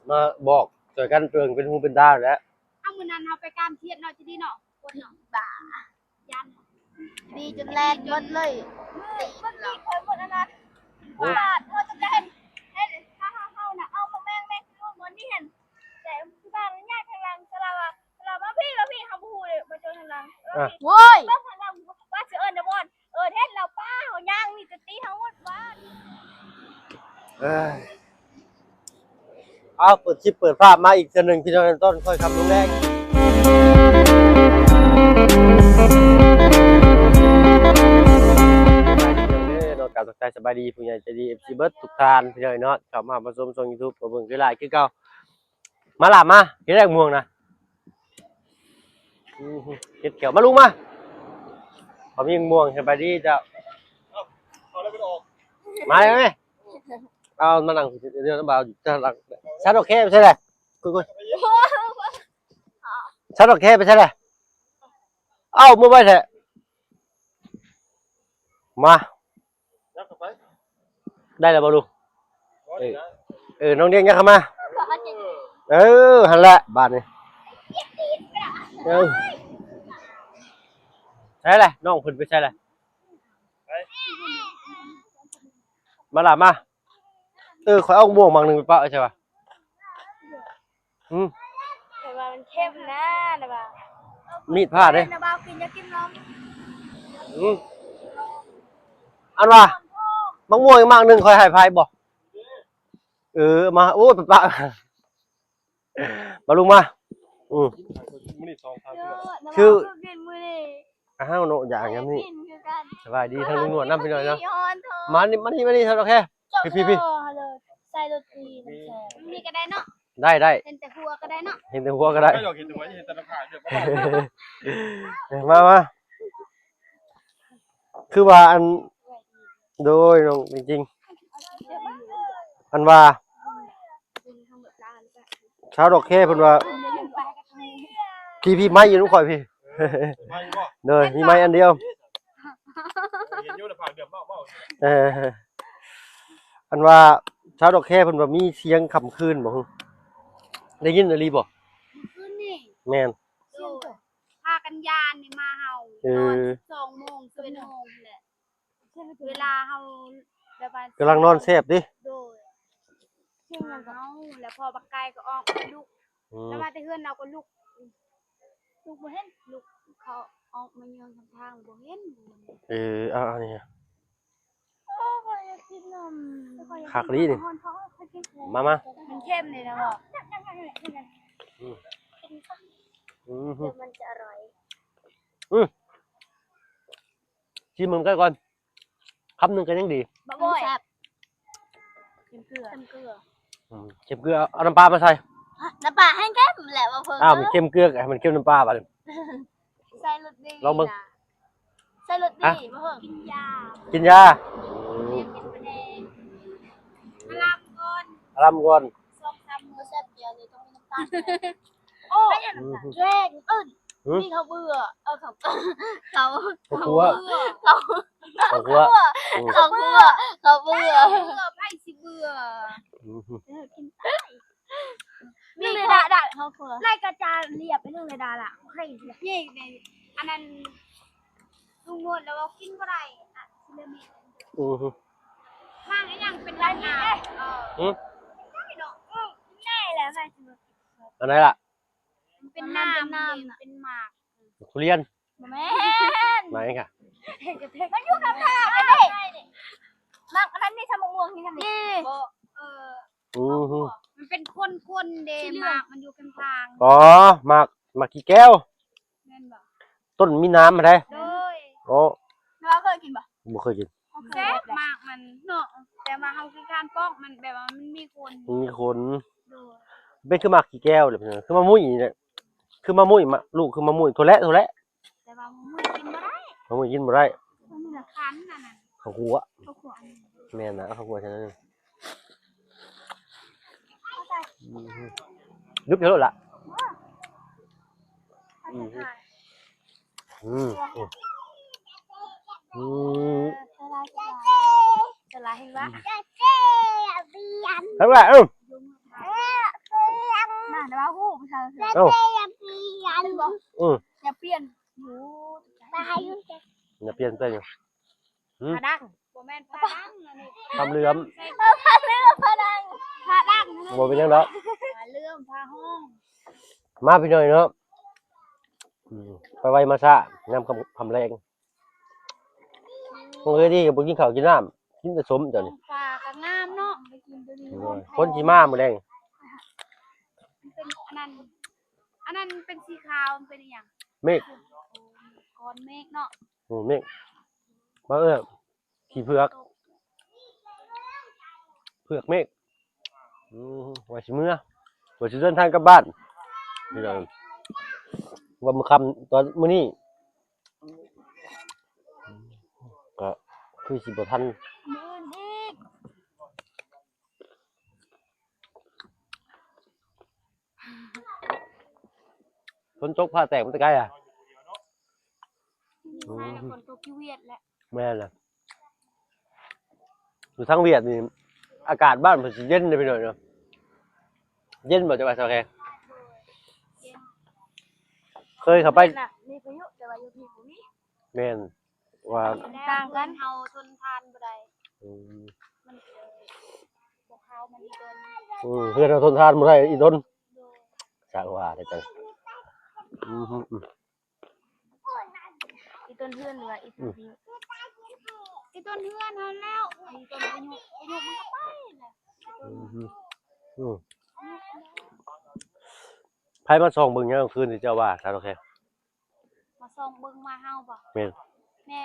ມາບອກຊ່ວຍກັນເປັນຫູເປັນຕາແຫຼະ. ເອົາ ມື້ນັ້ນເຮົາໄປກາມຂຽດເນາະ ຈະດີເນາະ ຄົນເນາະ ບ້າ ຢ້ານ ດີຈົນແລ່ນເບິດເລີຍ. ເບິ່ງ ເບິ່ງນີ້ເຄີຍໝົດອັນນັ້ນ ໂອ້ຍ ບາດ ເຮົາຈະໄດ້ເຫັນ ເຫັນ ເຮົາ ເຮົາ ເຮົານະ ເອົາໝາກແມງ ແມງ ໝົດນີ້ຫັ້ນ ແຕ່ທີ່ບ້ານມັນຍ້າຍທາງຫຼັງ ສະລາວ່າ ສະລາວ່າ ມາພີ້ ມາພີ້ ເຮົາບໍ່ຮູ້ເດ້ ມາເຈີທາງຫຼັງ ອ່ະ ໂອ້ຍ ເບິ່ງທາງຫຼັງ ວ່າຊິເອີ້ນນະບ່ອນ ເອີ ເຫັນແລ້ວປ້າ ເຮົາຍ່າງໜີ ຈະຕີເຮົາໝົດບ້ານ. ເອີຍ ເອົາ ເປີດຄລິບເປີດພາບມາອີກເທື່ອໜຶ່ງ ພີ່ນ້ອງ ຕອນຄ່ອຍຄ່ຳລົງແລງ. ສະບາຍດີເດີເນາະ ກາບທັກທາຍສະບາຍດີຜູ້ໃຫຍ່ໃຈດີ ເອັຟຊີ ເບິດທຸກທ່ານ ພີ່ນ້ອງເນາະ ເຂົ້າມາຮັບຊົມຊ່ອງຢູທູບ ກໍເບິ່ງຄືຫຼາຍຄືເກົ່າ. ມາຫຼາມາ ເຮັດແລກມ່ວງນະ ອືມ ເຮັດແຂ້ວ ມາລຸງມາ ເຂົາມີໝ່ວງ. ສະບາຍດີເຈົ້າ ເອົາ ເອົາແລ້ວມັນອອກ ມາເລີຍ ມາເອົາ ມານັ່ງເດີນບ່າວຢູ່ທາງຫຼັງ ຊາດອກແຄໄປໃສແຫຼະ ຄຸຍໆ ຊາດອກແຄໄປໃສແຫຼະ ເອົ້າ ເມືອໄວແທ້ ມາ ຍັບເຂົ້າໄປ ໄດ້ແລ້ວບໍ່ລູກ? ເອີ ເອີ ນ້ອງດຽງຍັບເຂົ້າມາ ເອີ ຫັ້ນແຫຼະບາດນີ້ ເອີ ໃສລະ ນ້ອງເພິ່ນໄປໃສລະ? ມາລະ ມາ ເອີ ຂ້ອຍເອົາມ່ວງໝາກໜຶ່ງໄປປະໄວ້ໃສວະ? ອືມ ແຕ່ວ່າມັນເຄັມນະ ແຕ່ວ່າມີດຜ່າເດ້ ນະບ່າວກິນ ຢາກກິນນມ ອືມ ອັນວ່າ ໝາກມ່ວງອີກໝາກໜຶ່ງຂ້ອຍໃຫ້ໃຜບໍ່? ເອີ ມາ ໂອ້ຍ ປະ ມາລຸງມາ ອືມ ມື້ນີ້ສອງສາມເທື່ອ ຄື ກິນມື້ນີ້ ອ້າວເນາະ ຢາກຫຍັງນີ້ ສະບາຍດີທາງລຸງໜວດນຳ ພີ່ນ້ອງເນາະ ມານີ້ ມານີ້ ມານີ້ ເທົ່າແກ່ ພີ່ໆ ໃສ່ໂລຕີ ມັນມີກໍໄດ້ເນາະ ໄດ້ ໄດ້ ເຫັນແຕ່ຫົວກໍໄດ້ເນາະ ເຫັນແຕ່ຫົວກໍໄດ້ ເຫັນແຕ່ໜ້າຜາກ ມາ ມາ ຄືວ່າອັນ ໂດຍ ນ້ອງ ຈິງໆ ອັນວ່າ ຊາວດອກແຄເພິ່ນວ່າ ພີ່ໆ ໄມ້ຢູ່ນຳຂ້ອຍພີ່ ໄມ້ບໍ່? ໂດຍ ມີໄມ້ອັນດຽວ ເຫັນຢູ່ໃນຜາກເດືອມເວົ້າໆ ເອີ ອັນວ່າ ຊາວດອກແຄເພິ່ນວ່າມີສຽງຄ່ຳຄືນບໍ່ຫື? ໄດ້ຍິນອີ່ຫຼີບໍ່? ຄືນນີ້ ແມ່ນ ໂດຍ ພາກັນຢ້ານນີ້ມາເຮົາ ເອີ ນອນສິບສອງໂມງ ສິບເອັດໂມງພຸ້ນແຫຼະ ເວລາເຮົາແບບວ່າ ກຳລັງນອນແຊບຕິ ໂດຍ ເຮົາ ແລ້ວພໍບັກໄກ່ກໍອອກມາລຸກ ອືມ ແລ້ວມາແຕ່ເຮືອນເຮົາກໍລຸກ ລຸກບໍ່ເຫັນ ລຸກ ເຂົາອອກມາເຍືອງທາງທາງບໍ່ເຫັນ ເອີ ເອົາ ເອົານີ້ ໂອ້ຍ ຂ້ອຍຢາກກິນນມ ຄັກອີ່ຫຼີນີ້ ມາ ມາ ມັນເຄັມນີ້ນະບໍ່ ອືມ ອືມ ມັນຈະອະຮ່ອຍ ອືມ ຊີມເບິ່ງໃກ້ກ່ອນ ຄຳໜຶ່ງກໍຍັງດີ ບໍ່ ບໍ່ແຊບ ເຄັມເກືອ ເຄັມເກືອ ອືມ ເຄັມເກືອ ເອົານ້ຳປາມາໃສ່ ນ້ຳປາແຮງເຄັມແຫຼະ ບໍ່ເພິ່ງ ອ້າວ ມັນເຄັມເກືອ ໃຫ້ມັນເຄັມນ້ຳປາບາດນີ້ ໃສ່ລົດດີ ລອງເບິ່ງ ໃສ່ລົດດີ ບໍ່ເພິ່ງ ກິນຢາ ກິນຢາ ອືມ ກິນປາແດກ ອາລາມກ່ອນ ອາລາມກ່ອນ ສອງສາມມື້ແຊບດຽວນີ້ຕ້ອງມີນ້ຳຕານ ໂອ້ຍ ອືມ ແຮງ ອືມ ນີ້ເຂົ້າເບືອ ເອີ ເຂົ້າ ເຂົ້າ ເຂົ້າຂົ້ວ ເຂົ້າ ເຂົ້າຂົ້ວ ອືມ ເຂົ້າຂົ້ວ ເຂົ້າເບືອ ໃຜຊິເບືອ ອືມ ເອີ ກິນໄປ ນີ້ເລີຍດາ ດາ ເຂົ້າຂົ້ວ ໄລ່ກະຈາລຽບໄປໜຶ່ງເລີຍດາລະ ໃຫ້ນີ້ ນີ້ ອັນນັ້ນ ລຸງໂນດແລ້ວວ່າກິນບໍ່ໄດ້ ອະ ຊິເລີຍມີ ອືມ ຫາງອີຫຍັງເປັນລາຍງານ ເອີ ຫື? ໄດ້ເນາະ ເອີ ກິນໄດ້ແຫຼະ ໃຜຊິບໍ່ກິນ ອັນໃດລະ? ເປັນນ້ຳ ເປັນນ້ຳ ເປັນໝາກ ທຸລຽນ ບໍ່ແມ່ນ ໝາກຫຍັງກະ ມັນຢູ່ກັບໝາກເດ້ ໝາກອັນນັ້ນນີ້ ທຳໝາກມ່ວງນີ້ ທຳນີ້ ບໍ່ ເອີ ອືມ ມັນເປັນຄົນໆເດ້ ໝາກມັນຢູ່ເປັນທາງ ອໍ ໝາກ ໝາກຂີ້ແກ້ວ ແມ່ນບໍ່? ຕົ້ນມີນ້ຳຫັ້ນໃດ ໂດຍ ໂອ້ ແລ້ວເຄີຍກິນບໍ່? ບໍ່ເຄີຍກິນ ແຊບໝາກມັນເນາະ ແຕ່ວ່າເຮົາຂີ້ຄ້ານປອກມັນ ແບບວ່າມັນມີຂົນ ມັນມີຂົນ ໂດຍ ເປັນຄືໝາກຂີ້ແກ້ວເລີຍ ຄືໝາກມຸ້ຍນີ້ແຫຼະ ຄືໝາກມຸ້ຍ ມາ ລູກຄືໝາກມຸ້ຍ ໂທແລະ ໂທແລະ ແຕ່ວ່າໝາກມຸ້ຍກິນບໍ່ໄດ້ ໝາກມຸ້ຍກິນບໍ່ໄດ້ ມັນມີລະຄັນອັນນັ້ນ ເຂົາຂົ້ວ ເຂົາຂົ້ວ ແມ່ນນະ ເຂົາຂົ້ວຊັ້ນນັ້ນ ອືມ ດຶບໃສ່ໂລດລະ ອືມ ອືມ ອືມ ສະລາຍ ສະລາຍ ສະລາຍເຫັນບໍ່ ອືມ ເຫັນບໍ່ ເອີ ເອີ ເອົ້າ ອືມ ຢ່າປ່ຽນ ໂອ້ ຢ່າປ່ຽນໄປຫຍັງ? ຫືມ? ຜາດັງ ບໍ່ແມ່ນຜາດັງ ອັນນີ້ ຄຳເຫຼືອມ ເອີ ຜາເຫຼືອມ ຜາດັງ ຜາດັງ ບໍ່ເປັນຫຍັງດອກ ຜາເຫຼືອມ ຜາຫ້ອງ ມາພີ່ນ້ອງເນາະ ອືມ ໄປໄວມາຊ້າ ຍາມຄ່ຳ ຄ່ຳແລງ ເອີ ດີກໍບໍ່ກິນເຂົ້າກິນນ້ຳ ກິນແຕ່ສົ້ມເຈົ້ານີ້ ປາກໍງາມເນາະ ໂອ້ຍ ຄົນຊິມາມື້ແລງ ມັນເປັນອັນນັ້ນ ອັນນັ້ນເປັນສີຂາວ ມັນເປັນອີ່ຫຍັງ? ເມກ ກ້ອນເມກເນາະ ໂອ້ ເມກ ມາເອີ້ນ ຂີ້ເຜືອກ ເຜືອກເມກ ອືມ ວ່າຊິເມືອ ວ່າຊິເດີນທາງກັບບ້ານ ພີ່ນ້ອງ ວ່າມື້ຄ່ຳຕອນມື້ນີ້ ກໍຄືຊິບໍ່ທັນ ຝົນຕົກຟ້າແຕກມາແຕ່ໄກອະ ອືມ ຝົນຕົກຢູ່ຫວຽດແຫຼະ ແມ່ນລະ ຢູ່ທາງຫວຽດນີ້ ອາກາດບ້ານເພິ່ນຊິເຢັນເດ້ພີ່ນ້ອງເນາະ ເຢັນບໍ່ ເຈົ້າວ່າຊາວແຂກ? ເຄີຍເຂົ້າໄປ ມີພາຍຸ ແຕ່ວ່າຢູ່ພີ້ບໍ່ມີ ແມ່ນ ວ່າ ຕ່າງກັນ ເຮົາທົນທານບໍ່ໄດ້ ອືມ ມັນເລີຍ ພວກເຮົາມັນອີ່ຕົນ ອືມ ເຮືອນເຮົາທົນທານບໍ່ໄດ້ອີ່ຕົນ ໂດຍ ຊ່າງວ່າແທ້ ອືມ ອີ່ຕົນເຮືອນ ຫຼືວ່າອີ່ຕົນ ອືມ ອີ່ຕົນເຮືອນຫັ້ນແລ້ວ ອີ່ຕົນພາຍຸ ພາຍຸມັນກໍໄປແລ້ວ ອືມ ອືມ ໃຜມາສ່ອງເບິ່ງຍາມກາງຄືນນີ້ ເຈົ້າວ່າຊາວແຂກ? ມາສ່ອງເບິ່ງວ່າເຮົາບໍ່? ແມ່ນ ແມ່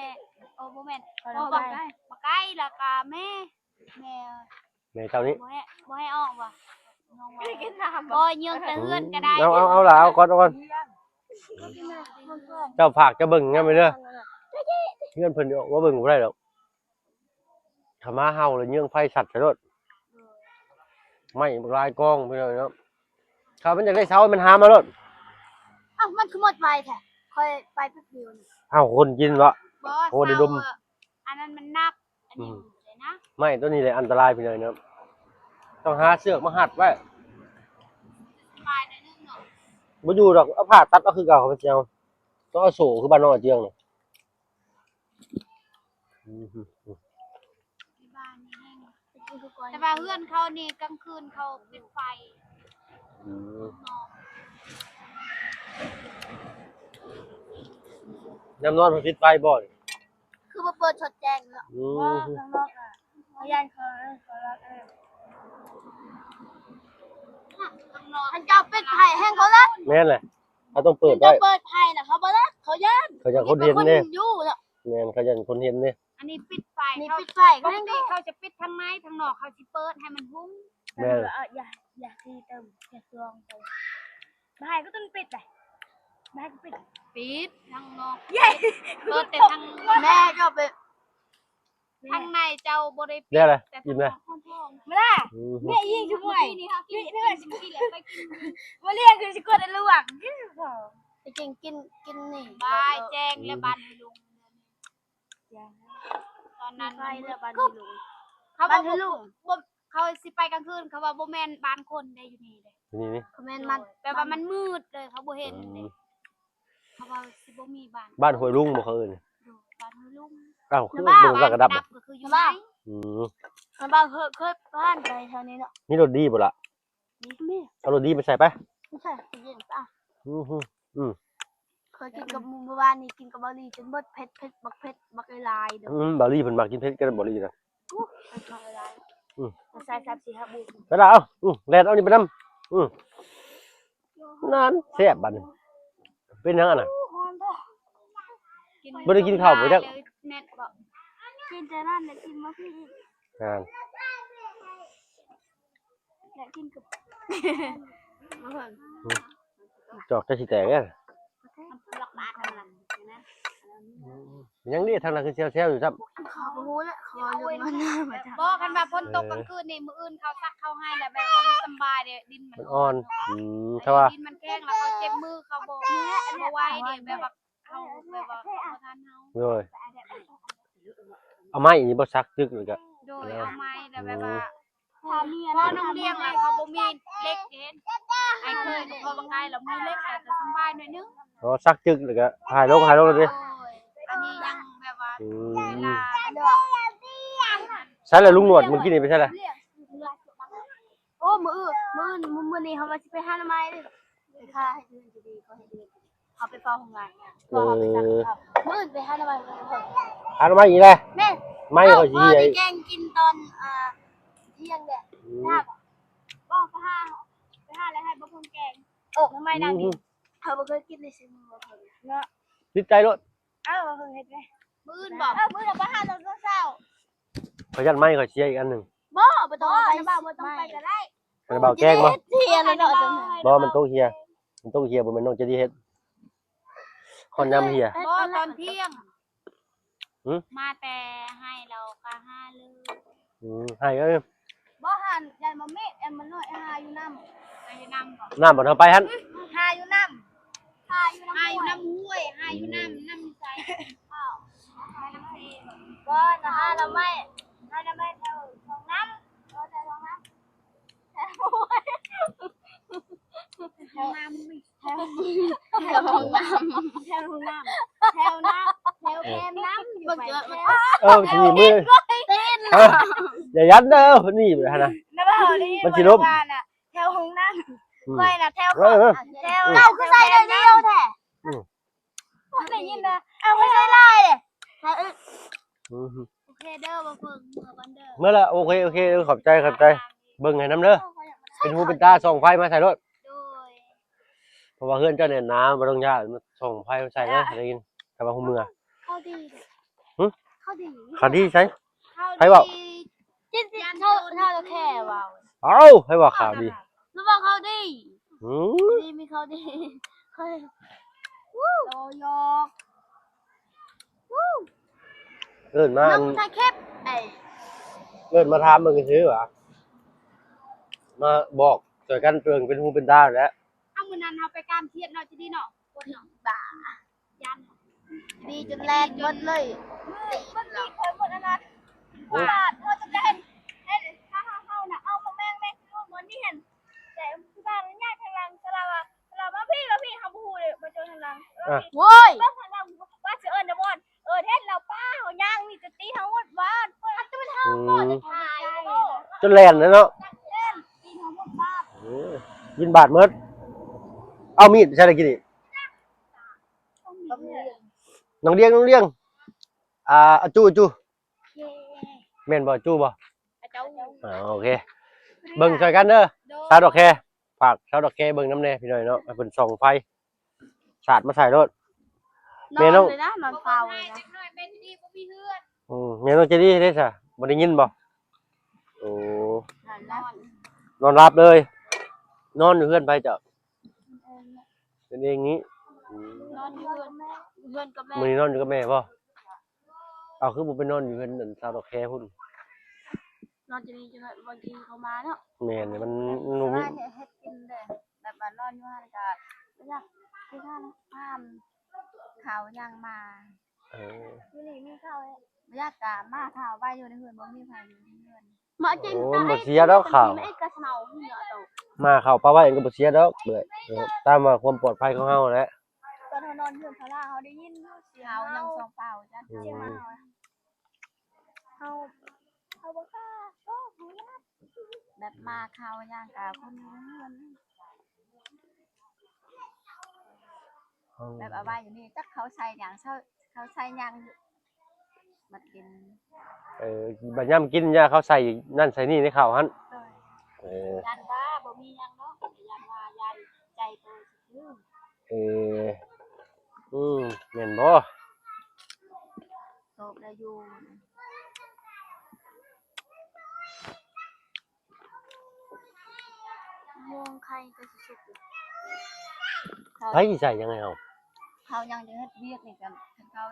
ໂອ້ ບໍ່ແມ່ນ ພໍ່ ພໍ່ ບັກໄກ່ ບັກໄກ່ ແລ້ວກະແມ່ ແມ່ ແມ່ເຈົ້ານີ້ ບໍ່ໃຫ້ ບໍ່ໃຫ້ອອກບໍ່? ນ້ອງວ່າ ບໍ່ ເຍືອງແຕ່ເຮືອນກໍໄດ້ ອືມ ເອົາ ເອົາ ເອົາລະ ເອົາກ່ອນ ເອົາກ່ອນ ເຈົ້າຝາກເຈົ້າເບິ່ງນຳເດີ ເຮືອນເພິ່ນອອກມາເບິ່ງບໍ່ໄດ້ດອກ. ຖ້າມາເຫົ່າແລ້ວເຍືອງໄຟສັດໃສ່ໂລດ ໄມ້ບັກຫຼາຍກອງພີ່ນ້ອງເນາະ ຖ້າມັນຢາກໄດ້ເສົາມັນຫາມາໂລດ. ເອົ້າ ມັນຄືໝົດໄວແທ້ ຂ້ອຍໄປແປັບດຽວນີ້ ເອົ້າ ຄົນກິນເບາະ? ບໍ່ ໂອ້ ໄດ້ດົມ ເສົາ ອັນນັ້ນມັນໜັກ ອັນນີ້ ອືມ ບໍ່ໄດ້ນະ ໄມ້ຕົວນີ້ແຫຼະອັນຕະລາຍພີ່ນ້ອງເນາະ ຕ້ອງຫາເຊືອກມາຮັດໄວ້ ສະບາຍໜ້ອຍໜຶ່ງເນາະ ບໍ່ຢູ່ດອກ ເອົາຜ້າຕັດເອົາຄືເກົ່າ ຂ້າພະເຈົ້າ ຕ້ອງເອົາໂສ້ຄືບ້ານນ້ອງອາເຈືອງນະ. ແຕ່ວ່າເຮືອນເຂົານີ້ກາງຄືນເຂົາປິດໄຟ ອືມ ຍາມນອນເພິ່ນປິດໄຟບໍ່ນີ້? ຄືບໍ່ເປີດສອດແຈ້ງເນາະ ອືມ ບໍ່ ຂ້າງນອກອະ ເຂົາຢ້ານເຂົາ ເຂົາລັກ ເອີ ຂ້າງນອກ ຄັນເຈົ້າປິດໄຟແຮ່ງເຂົາລັກ ແມ່ນແຫຼະ ເຮົາຕ້ອງເປີດໄວ້ ເຈົ້າເປີດໄຟນະ ເຂົາບໍ່ລັກ ເຂົາຢ້ານ ເຂົາຢ້ານຄົນເຫັນເດ້ ເຂົາຢູ່ເນາະ ແມ່ນ ເຂົາຢ້ານຄົນເຫັນເດ້ ອັນນີ້ປິດໄຟ ນີ້ປິດໄຟ ປົກກະຕິເຂົາຈະປິດທາງໃນ ທາງນອກເຂົາຊິເປີດໃຫ້ມັນຮຸ່ງ ແມ່ນ ເອີ ຢ່າ ຢ່າທີ່ເຕີມ ຢ່າລອງເຕີມ ບໍ່ໃຫ້ກໍຕ້ອງປິດໄດ໋ ບໍ່ໃຫ້ກໍປິດ ປິດທາງນອກ ເປີດແຕ່ທາງ ແມ່ເຈົ້າໄປ ທາງໃນເຈົ້າບໍ່ໄດ້ປິດ ແຕ່ທາງນອກ ບໍ່ໄດ້ ອືມ ແມ່ຍິງຄືມວຍ ນີ້ເຮົາກິນ ນີ້ເຮົາກິນ ກິນແລ້ວໄປກິນ ບໍ່ລ້ຽງຄືຊິກົດໃຫ້ລວກ ໄປກິນ ກິນ ກິນນີ້ ບາຍແຈ້ງແລ້ວບ້ານຫ້ວຍລຸງ ຕອນນັ້ນ ໄປແລ້ວບ້ານຫ້ວຍລຸງ ເຂົາ ບ້ານຫ້ວຍລຸງ ບໍ່ ເຂົາຊິໄປກາງຄືນ ເຂົາວ່າບໍ່ແມ່ນບ້ານຄົນເດ້ຢູ່ນີ້ເດ້ ນີ້ ນີ້ ເຂົາແມ່ນມັນ ແບບວ່າມັນມືດເລີຍ ເຂົາບໍ່ເຫັນເດ້ ອືມ ເຂົາວ່າຊິບໍ່ມີບ້ານ ບ້ານຫ້ວຍລຸງບໍ່ເຂົາເອີ້ນ ໂດຍ ບ້ານຫ້ວຍລຸງ ອ້າວ ຄືເບິ່ງລະກະດັບ ລະກະດັບກໍຄືຢູ່ໃນ ອືມ ເຂົາວ່າເຄີຍ ເຄີຍຜ່ານໄປແຖວນີ້ເນາະ ມີລົດດີບໍ່ລະ? ມີ ເອົາລົດດີໄປໃສ່ໄປ ໃສ່ ໄປເຢັນ ອືມ ອືມ ຂ້ອຍກິນກັບໝູ່ມື້ວານນີ້ ກິນກັບເບົາຫຼີຈົນເບິດ ເຜັດ ເຜັດ ບັກເຜັດ ບັກຫຼາຍໆ ເດີ ອືມ ເບົາຫຼີເພິ່ນມັກກິນເຜັດກັນ ເບົາຫຼີນະ ໂອ້ຍ ເຜັດບັກຫຼາຍ ອືມ ໃສ່ສາມສີ່ຫ້າບຸກ ໄປລະ ເອົາ ອືມ ແລ່ນເອົານີ້ໄປນຳ ອືມ ນັ້ນ ແຊບບັດນີ້ ເປັນຫຍັງອັນນັ້ນ ບໍ່ໄດ້ກິນເຂົ້າບໍ່ຈັກ ແມ່ນບໍ່ ກິນແຕ່ນັ້ນແຫຼະ ກິນມາພີ້ອີກ ນັ້ນ ແລະກິນກັບ ຈອກຈະຊິແຕກເດ້ ມັນລະບາດທາງຫຼັງນະ ຍັງເດ້ ທາງນັ້ນຄືແຊວໆຢູ່ຊ້ຳ ເຂົາບໍ່ຮູ້ແຫຼະ ເຂົາເວົ້າເລື່ອງມັນ ບໍ່ ຄັນວ່າຝົນຕົກກາງຄືນນີ້ ມື້ອື່ນເຂົາຊັກເຂົ້າໃຫ້ແລ້ວ ແບບວ່າມັນສຳບາຍເດ້ ດິນມັນອ່ອນ ອືມ ແຕ່ວ່າດິນມັນແຂງ ແລ້ວເຂົາເຈັບມື ເຂົາບໍ່ ບໍ່ໄຫວເດ້ ແບບວ່າເຮົາ ແບບວ່າເຂົາບໍ່ທັນເຮົາ ໂດຍ ເອົາໄມ້ນີ້ບໍ່ ສັກຈຶກນີ້ກະ ໂດຍ ເອົາໄມ້ ແລ້ວແບບວ່າ ອືມ ພໍ່ນ້ອງລ້ຽງແລ້ວເຂົາບໍ່ມີເຫຼັກເດ້ ອ້າຍເຂີຍ ເພາະວ່າໄກແລ້ວມີເຫຼັກ ແລ້ວຈະສະບາຍໜ້ອຍໜຶ່ງ. ອໍ ສັກຈຶກ ແລ້ວກໍຫາຍລົງ ຫາຍລົງເລີຍຕິ? ໂດຍ ອັນນີ້ຍັງແບບວ່າ ອືມ ເວລາ ໃສລະລຸງໜວດ ມື້ກີ້ນີ້ໄປໃສລະ? ໂອ້ ມື້ອື່ນ ມື້ອື່ນ ມື້ນີ້ເຮົາວ່າຊິໄປຫາໜໍ່ໄມ້ເດ້ ໄປຄາໃຫ້ເດືອນຈະດີ ຂໍໃຫ້ເດືອນ ເຮົາໄປເຝົ້າໂຮງງານ ເອີ ເພາະເຮົາໄປສັກເຂົາ ມື້ອື່ນໄປຫາໜໍ່ໄມ້ ຫາໜໍ່ໄມ້ອີກແລ້ວ? ແມ່ນ ໄມ້ຂ້ອຍຊິ ເພາະວ່າໄດ້ແກງກິນຕອນ ອ່າ ທ່ຽງແຫຼະ ອືມ ຖ້າບໍ່ ບໍ່ ໄປຫາ ໄປຫາແລ້ວໃຫ້ບໍ່ເພິ່ງແກງ ອອກໜໍ່ໄມ້ນາງນີ້ ອືມ ເຮົາບໍ່ເຄີຍກິນໃນຊີວິດເນາະ ຕິດໃຈໂລດ ເອີ ບໍ່ເຄີຍເຮັດເດ້ ມື້ອື່ນບໍ່ ເອີ ມື້ອື່ນເຮົາໄປຫາຕອນເຊົ້າໆ ຂ້ອຍຢ້ານໄມ້ຂ້ອຍເສຍອີກອັນໜຶ່ງ ບໍ່ ບໍ່ຕ້ອງເອົາໄປ ບໍ່ຕ້ອງໄປກໍໄດ້ ຄາຣາບາວແກງບໍ່? ເສຍແລ້ວເນາະ ບໍ່ ມັນຕົກເຮຍ ມັນຕົກເຮຍ ບໍ່ແມ່ນນ້ອງໃຈດີເຮັດ ຮອດຍາມເຮຍ ບໍ່ ຕອນທ່ຽງ ຫື? ມາແຕ່ໄຮ່ລາວກະຫາເລີຍ ອືມ ໄຮ່ເອີຍ ບໍ່ ຫັ້ນ ຢ້ານບໍ່ມີ ແອມມັນນ້ອຍ ຫາຢູ່ນຳ ຫາຢູ່ນຳບໍ່? ນຳບໍ່ ເຮົາໄປຫັ້ນ ຫາຢູ່ນຳ ຫາຢູ່ນຳຫ້ວຍ ຫາຢູ່ນຳຫ້ວຍ ຫາຢູ່ນຳ ອືມ ນຳໃສ? ອ້າວ ບໍ່ ນະ ຫາໜໍ່ໄມ້ ຫາໜໍ່ໄມ້ແຖວໜອງນ້ຳ ເອີ ແຖວໜອງນ້ຳ ແຖວຫ້ວຍ ແຖວ ແຖວຫ້ອງນ້ຳ ແຖວຫ້ອງນ້ຳ ແຖວນ້ຳ ແຖວແຄມນ້ຳ ຢູ່ໄປແຖວ ເອີ ຊິໜີບມື ຕີນ ເອີ ຢ່າຢັນເດີ ໜີບຫັ້ນນະ ມັນຊິລົ້ມ ແຖວຫ້ອງນ້ຳ ອືມ ຂ້ອຍນະແຖວ ເອີ ເອີ ແຖວ ອືມ ເຈົ້າຄືໃສ່ໜ້ອຍດຽວແທ້ ອືມ ບໍ່ໄດ້ຍິນນະ ເອົາ ຂ້ອຍໃສ່ຫຼາຍເດ້ ອືມ ໂອເຄເດີ ບໍ່ເພິ່ງ ເມືອກ່ອນເດີ ເມືອລະ ໂອເຄ ໂອເຄ ເອີ ຂອບໃຈ ຂອບໃຈ ເບິ່ງໃຫ້ນຳເດີ ເປັນຫູເປັນຕາ ສ່ອງໄຟມາໃສ່ໂລດ ໂດຍ ເພາະວ່າເຮືອນເຈົ້າແໜ້ນໜາ ບໍ່ຕ້ອງຢ້ານ ມາສ່ອງໄຟມາໃສ່ເດີ ໄດ້ຍິນ ຖ້າວ່າຮູ້ເມືອ ຂ່າວດີ ຫຶ? ຂ່າວດີ ຂ່າວດີໃສ? ໃຜເວົ້າ? ຈິນ ເຖົ້າ ເຖົ້າແຄ່ເວົ້າ ເອົ້າ ໃຜວ່າຂ່າວດີ? ລະວ່າຂ່າວດີ ຫື ດີ ມີຂ່າວດີ ໂຕຢອກ ເອີ້ນມາ ນ້ອງຖ່າຍຄລິບ ເອີ້ນມາຖາມເບິ່ງຊື່ໆ ວ່າ ມາບອກຊ່ວຍກັນເປັນຫູເປັນຕາແຫຼະ ເອົາ ມື້ນັ້ນເຮົາໄປກາມທຽນເນາະ ຈະດີເນາະ ຄົນເນາະ ບ້າ ຢ້ານ ດີຈົນແລ່ນເບິດເລີຍ ເມື່ອກີ້ຂ້ອຍໝົດອັນນັ້ນ ບາດເຮົາຈະໄດ້ ເຮົາ ເຮົານະ ເອົາໝາກແມງ ແມງທີ່ລູກໝົດນີ້ຫັ້ນ ແຕ່ຄືວ່າມັນຍາກທາງຫຼັງ ສະລາວ່າ ສະລາວ່າ ມາພີ້ ມາພີ້ ເຮົາບໍ່ຮູ້ເດ້ ມາເຈີທາງຫຼັງ ອ່ະ ໂອ້ຍ ເບິ່ງທາງຫຼັງ ວ່າຊິເອີ້ນນະບ່ອນ ເອີ ເຫັນແລ້ວ ປ້າ ເຮົາຍ່າງນີ້ຈະຕີເຮົາໝົດບ້ານ ເພິ່ນ ອືມ ຈົນແລ່ນເລີຍເນາະ ແລ່ນ ຕີເຮົາໝົດບ້ານ ໂອ້ຍ ຍິນບາດໝົດ ເອົາມີດໃສ່ໄດ້ກິນອີກ ນ້ອງດຽງ ນ້ອງດຽງ ອ່າ ອາຈູ ອາຈູ ແມ່ນບໍ່ ອາຈູບໍ່? ອາຈູ ອ່າ ໂອເຄ ເບິ່ງຊ່ອຍກັນເດີ ໂດຍ ສາວດອກແຄ ຝາກຊາວດອກແຄເບິ່ງນຳແດ່ພີ່ນ້ອງເນາະ ໃຫ້ເພິ່ນສ່ອງໄຟສາດມາໃສ່ໂລດ ແມ່ນ້ອງ ນອນເລີຍນະ ນອນເຝົ້າເລີຍນະ ອືມ ແມ່ນ້ອງໃຈດີເດ້ຊະ ບໍ່ໄດ້ຍິນບໍ່? ໂອ້ ນອນ ນອນຫຼັບເລີຍ ນອນຢູ່ເຮືອນໃຜເຈົ້າ? ເປັນເອງນີ້ ອືມ ນອນຢູ່ເຮືອນ ເຮືອນກັບແມ່ ມື້ນີ້ນອນຢູ່ກັບແມ່ບໍ່? ເອົ້າ ຄືບໍ່ໄປນອນຢູ່ເຮືອນອັນຊາວດອກແຄພຸ້ນ? ນອນຢູ່ນີ້ ຈັກໜ້ອຍບາງທີເຂົາມາເນາະ ແມ່ນ ມັນ ມັນບໍ່ມີ ເຮັດ ເຮັດກິນເດ້ ແບບວ່ານອນຢູ່ຫັ້ນກະ ບໍ່ຢາກ ຄືວ່ານະ ຫ້າມເຂົາຍ່າງມາ ເອີ ຢູ່ນີ້ມີເຂົາ ບໍ່ຢາກກະມາຖ້າໄວ້ຢູ່ໃນເຮືອນ ບໍ່ມີໃຜຢູ່ໃນເຮືອນ ມາຈິງ ໂອ້ ບໍ່ເສຍດອກເຂົາ ມາເຂົາປະໄວ້ກໍບໍ່ເສຍດອກເອື້ອຍ ຕາມວ່າຄວາມປອດໄພຂອງເຮົາແຫຼະ ຕອນເຮົານອນເຮືອນພາລາ ເຮົາໄດ້ຍິນຢູ່ສຽງເຂົາ ເຮົາຍັງຊອບເຝົ້າຈັກ ອືມ ສຽງເຮົາ ເຮົາ ເຮົາບໍ່ກ້າ ໂອ້ ເຮົາຢ້ານ ແບບມາເຂົາຍ່າງກະຄົນຢູ່ເຮືອນ ເຮົາ ແບບເອົາໄວ້ຢູ່ນີ້ ຈັກເຂົາໃສ່ຫຍັງ ເຂົາ ເຂົາໃສ່ຫຍັງ ບັດກິນ ເອີ ບັດຍາມກິນ ຍາເຂົາໃສ່ນັ້ນໃສ່ນີ້ໃນເຂົ້າຫັ້ນ ໂດຍ ເອີ ຢ້ານວ່າບໍ່ມີຫຍັງເນາະ ຢ້ານວ່າຢ້ານໃຈໂຕຊື່ໆ ເອີ ອືມ ແມ່ນບໍ່? ໂຕກໄດ້ຢູ່ ໂມງໄຂ່ກໍຊິສຸກ ໃຜຊິໃສ່ຫຍັງໃຫ້ເຮົາ? ເຮົາຍັງຈະເຮັດວຽກນີ້ກັນ ເຂົາ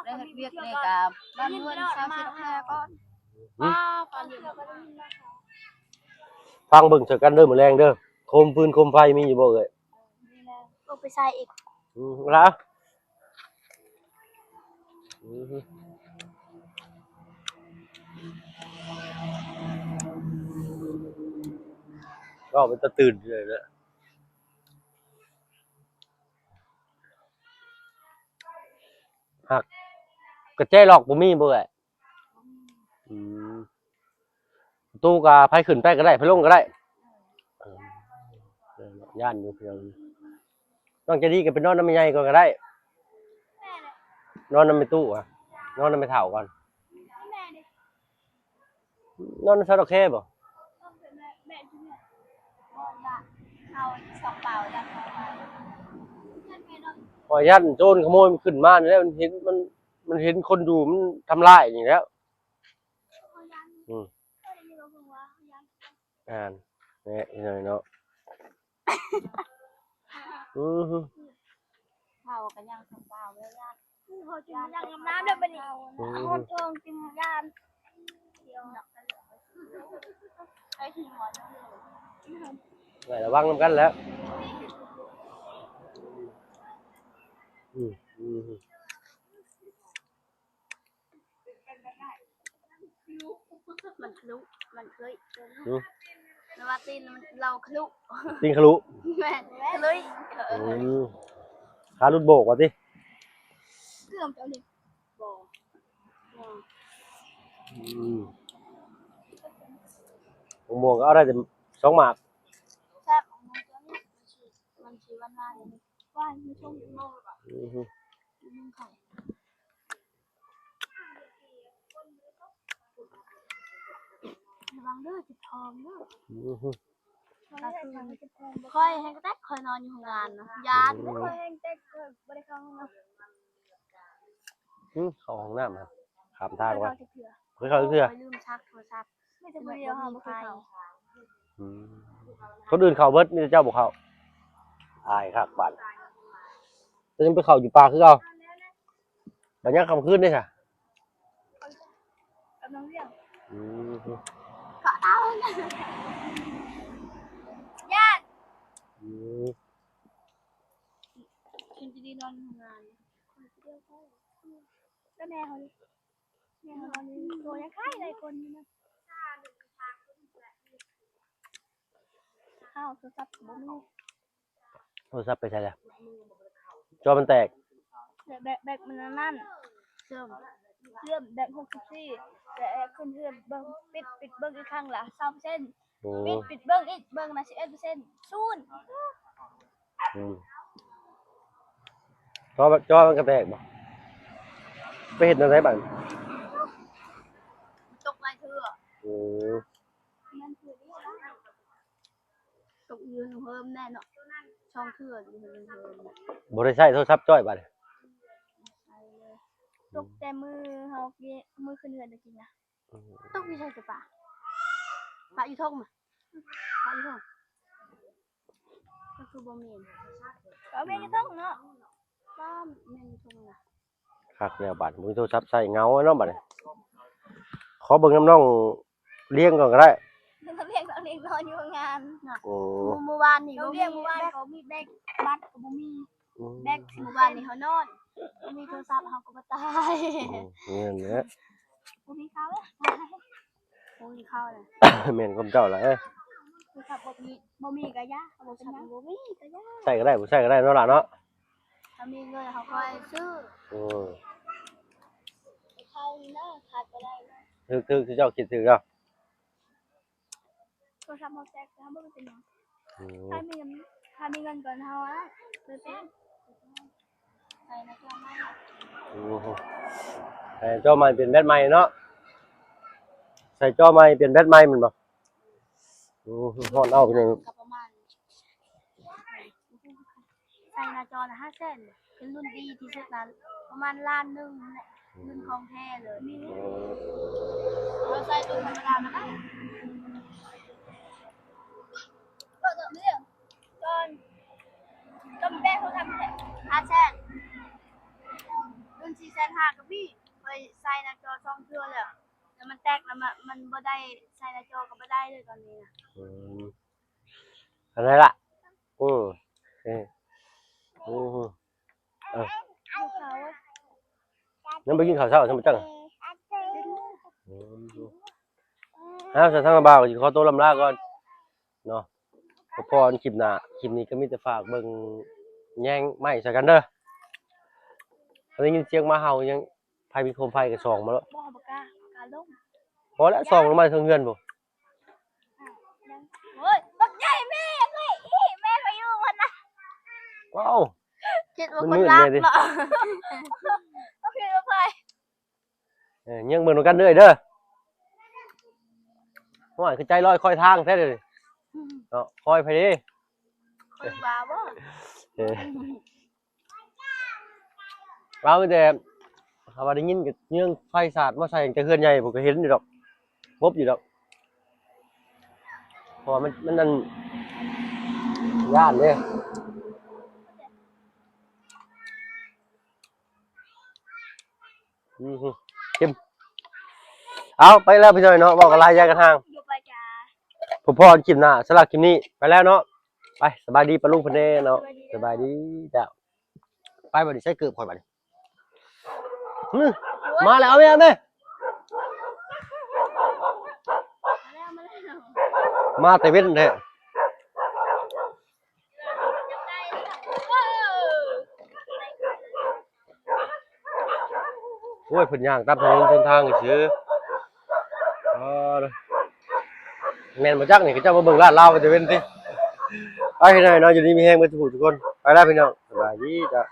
ໄດ້ເຮັດວຽກນີ້ກໍນອນເຮືອນຊາວເຊດອກແຄ່ກ່ອນ ຫື? ຟັງເບິ່ງໃສ່ກັນເດີ ມື້ແລງເດີ ໂຄມຟືນໂຄມໄຟມີຢູ່ບໍ່ເອື້ອຍ? ມີແລ້ວ ເອົາໄປໃສ່ອີກ ອືມ ລະ ອືມ ເວົ້າເປັນຕາຕື່ນເລີຍນະ ຫາກກະແຈລັອກບໍ່ມີບໍ່ເອື້ອຍ? ອືມ ປະຕູກະໃຜຂຶ້ນໄປກະໄດ້ ໃຜລົງກະໄດ້. ເອີ ຢ້ານຢູ່ເພື່ອນ ນ້ອງໃຈດີກະໄປນອນນຳແມ່ໃຫຍ່ກ່ອນກະໄດ້ ນອນນຳແມ່ຕູ້ ນອນນຳແມ່ເຖົ້າກ່ອນ. ນອນໃນຊາວດອກແຄບໍ່? ຂ້ອຍຢ້ານໂຈນຂະໂມຍມັນຂຶ້ນມານີ້ແຫຼະ ມັນເຫັນ ມັນ ມັນເຫັນຄົນຢູ່ ມັນທຳລາຍນີ້ແຫຼະ. ອືມ ອ່ານ ແນ່ ອີ່ນ້ອຍເນາະ. ອື ເຮົາກະຍັງສຳບາຍເລີຍ ເຮົາຈຶ່ງຍັງງາມໆເດີບັດນີ້. ອືມ ຮອດທ້ອງຈຶ່ງຢ້ານ ໄປທີ່ຮອດ ໄປລະວັງນຳກັນແຫຼະ. ອືມ ອືມ ມັນຄະລຸ ມັນເຄີຍ ອືມ ແຕ່ວ່າຕີນມັນ ລາວຄະລຸ ຕີນຄະລຸ. ແມ່ນ ຄະລຸຍ. ອືມ ຂາຫຼຸດໂບກວ່າຕິ? ເກືອບເຈົ້ານີ້ ບໍ່ ອືມ ໝາກມ່ວງກະເອົາໄດ້ແຕ່ສອງໝາກ. ແຊບ ໝາກມ່ວງຕົວນີ້ ມັນຊິ ມັນຊິຫວານໆ ຫວານ ມັນຊົມ ອືມ ມັນໄຂ່ ລະວັງເດີ ເຈັບທ້ອງເດີ. ອືມ ຂ້ອຍແຮງແຕ່ຂ້ອຍນອນຢູ່ໂຮງງານນະ ຢ້ານ ຂ້ອຍແຮງແຕ່ຂ້ອຍບໍ່ໄດ້ເຂົ້າຫ້ອງນ້ຳ. ອືມ ເຂົ້າຫ້ອງນ້ຳ ຂ້າມທາງວ່າ ບໍ່ເຂົ້າຈັກເທື່ອ ບໍ່ເຂົ້າຈັກເທື່ອ ຂ້ອຍລືມຊັກໂທລະສັບ ມີແຕ່ຜູ້ດຽວ ບໍ່ມີໃຜ ອືມ ຄົນອື່ນເຂົ້າເບິດ ມີແຕ່ເຈົ້າບໍ່ເຂົ້າ ອາຍຄັກບາດ. ແຕ່ຍັງໄປເຂົ້າຢູ່ປ່າຄືເກົ່າ ບັດຍາມຄ່ຳຄືນເດ້ຊະ ກຳລັງລ້ຽງ. ອືມ ເຂົາເອົາ ຢ້ານ. ອືມ ເຫັນດີໆນອນຢູ່ໂຮງງານ ແລ້ວແມ່ເຮົາ ແມ່ເຮົານອນຢູ່ ໂຕຍັງໄຄຫຼາຍຄົນຢູ່ນະ. ເຮົາໂທລະສັບກະບໍ່ມີ. ໂທລະສັບໄປໃສລະ? ຈໍມັນແຕກ ແບັກ ແບັກມັນອັນນັ້ນ ເຊື່ອມ ເຊື່ອມແບັກຫົກສິບສີ່ ແລະ ຂຶ້ນເຮືອນເບິ່ງ ປິດ ປິດເບິ່ງອີກຄັ້ງລະຊາວເປີເຊັນ. ໂອ້ ປິດ ປິດເບິ່ງອີກ ເບິ່ງນະສິບເອັດເປີເຊັນ ສູນ. ອືມ ຈໍ ຈໍມັນກະແຕກບໍ່? ໄປເຮັດແນວໃດບາດນີ້? ຕົກຫຼາຍເທື່ອ. ໂອ້ ຕົກຢູ່ເຮືອນເພິ່ນແນ່ເນາະ ສອງເທື່ອຢູ່ເຮືອນເພິ່ນ. ບໍ່ໄດ້ໃຊ້ໂທລະສັບຈ້ອຍບາດນີ້ ຕົກແຕ່ມື້ເຮົາ ມື້ຂຶ້ນເຮືອນຕະກີ້ນະ. ອືມ ຕົກຢູ່ໃສກະປະ ປະຢູ່ທົ່ງນະ ປະຢູ່ທົ່ງ ກະຄືບໍ່ແມ່ນ ກະແມ່ນຢູ່ທົ່ງເນາະ ປະແມ່ນຢູ່ທົ່ງນະ. ຄັກແລ້ວບາດ ບໍ່ມີໂທລະສັບໃຊ້ ເຫງົາເນາະບາດນີ້. ຂໍເບິ່ງນຳນ້ອງລ້ຽງກ່ອນກະໄດ້ ນ້ອງລ້ຽງ ນ້ອງລ້ຽງນອນຢູ່ໂຮງງານ. ໂອ້ ມື້ ມື້ວານນີ້ ນ້ອງລ້ຽງ ບໍ່ມີ ມື້ວານ ເຂົາມີແບັກ ບັດກະບໍ່ມີ. ອືມ ແບັກ ມື້ວານນີ້ເຮົານອນ ບໍ່ມີໂທລະສັບເຮົາກະບໍ່ຕາຍ. ອືມ ແມ່ນແຫຼະ ບໍ່ມີເຂົ້າ ບໍ່ມີເຂົ້ານະ. ແມ່ນຄວາມເຈົ້າລະ ເອີ ໂທລະສັບບໍ່ມີ ບໍ່ມີກະຢ່າ ໂທລະສັບບໍ່ມີກະຢ່າ ໃຊ້ກະໄດ້ ບໍ່ໃຊ້ກະໄດ້ເນາະຫຼານເນາະ. ຖ້າມີເງິນເຮົາຄ່ອຍຊື້. ອືມ ເຂົ້ານີ້ນະ ຂາດບໍ່ໄດ້ເລີຍ. ຖືກ ຖືກ ເຈົ້າຄິດຖືກເນາະ. ໂທລະສັບເຮົາແຕກ ເຮົາບໍ່ເປັນຫຍັງ. ອືມ ຖ້າມີເງິນ ຖ້າມີເງິນກ່ອນເຮົາອະ ໄປແປງ ໃສ່ໜ້າຈໍໃໝ່. ໂອ້ໂຫ ໃສ່ຈໍໃໝ່ ປ່ຽນແບັດໃໝ່ເນາະ ໃສ່ຈໍໃໝ່ ປ່ຽນແບັດໃໝ່ແມ່ນບໍ່? ໂອ້ ຮ້ອນເອົາພີ່ນ້ອງ ກະປະມານ ໃສ່ໜ້າຈໍນະຫ້າແສນ ເປັນລຸ້ນດີທີ່ສຸດນະ ປະມານລ້ານໜຶ່ງແຫຼະ ລຸ້ນຂອງແທ້ເລີຍ. ເຮົາໃສ່ລຸ້ນທຳມະດານະ ເບິ່ງເລື່ອງ ຕອນ ຕອນແປງໂທລະສັບແທ້ ຫ້າແສນ ລຸ້ນສີ່ແສນຫ້າກະມີ ຂ້ອຍໃສ່ໜ້າຈໍສອງເທື່ອແລ້ວ ແລ້ວມັນແຕກ ແລ້ວມັນ ມັນບໍ່ໄດ້ໃສ່ໜ້າຈໍກະບໍ່ໄດ້ເລີຍຕອນນີ້ນະ. ອືມ ອັນໃດລະ? ອືມ ເອີ ໂອ້ໂຫ ເອີ ຍັງບໍ່ກິນເຂົ້າເຊົ້າຊັ້ນບໍ່ຈັກ. ອືມ ເອົາ ຊັ້ນທາງບ່າວຊິຂໍໂຕລ່ຳລາກ່ອນເນາະ ພໍ້ກັນຄລິບໜ້າ. ຄລິບນີ້ກະມີແຕ່ຝາກເບິ່ງແຍງໄມ້ໃສ່ກັນເດີ. ເຮົາໄດ້ຍິນສຽງໝາເຫົ່າຫຍັງ ໃຜມີໂຄມໄຟກໍສ່ອງມາໂລດ. ບໍ່ ບໍ່ກ້າ ບໍ່ກ້າລົງ. ພໍແລ້ວ ສ່ອງລົງມາເທິງເຮືອນພຸ້ນ. ໂອ້ຍ ບັກໃຫຍ່ແມ່ເລີຍ ອີ ແມ່ໄປຢູ່ພຸ້ນນະ. ວ້າວ ຄິດວ່າຄົນລັກເນາະ. ບໍ່ຄິດວ່າໃຜ. ເອີ ຍ່າງເບິ່ງນຳກັນເດີ້ ເດີ້. ໂອ້ຍ ຄືໃຈລອຍຄອຍທາງແທ້ເດ ເນາະ. ຄອຍໃຜເດ? ຄອຍວ່າບໍ່? ເອີ ເວົ້າແຕ່ ຖ້າວ່າໄດ້ຍິນກໍເລື່ອງໄຟສາດມາໃສ່ ແຕ່ເຮືອນໃຫຍ່ພຸ້ນກໍເຫັນຢູ່ດອກ ພົບຢູ່ດອກ. ເພາະວ່າມັນ ມັນນັ້ນ ຢ້ານເດ້. ອືມ ເຄັມ. ເອົາ ໄປແລ້ວພີ່ນ້ອງເນາະ ເວົ້າກັນຫຼາຍຢ່າກັນຫ່າງ. ບໍ່ໄປຈ້າ. ພໍກັນຄລິບໜ້າ ສຳລັບຄລິບນີ້ໄປແລ້ວເນາະ. ໄປ ສະບາຍດີປ້າລຸງເພິ່ນແດ່ເນາະ. ສະບາຍດີ ສະບາຍດີເຈົ້າ. ໄປບັດນີ້ ໃສ່ເກີບຂ້ອຍບັດນີ້. ຫຶ ມາແລ້ວ ເອົາແມ່ ເອົາແມ່. ມາແຕ່ເວັນແທ້. ໂອ້ຍ ເພິ່ນຍ່າງຕາມຖະໜົນຫົນທາງຊື່. ອໍ ແມ່ນບໍ່ຈັກນີ້ ເຂົາເຈົ້າມາເບິ່ງລາດລາວໄປແຕ່ເວັນຕິ. ໄປພີ່ນ້ອງເນາະ ຢູ່ດີມີແຮງເບິດທຸກຜູ້ທຸກຄົນ. ໄປແລ້ວພີ່ນ້ອງ ສະບາຍດີເຈົ້າ.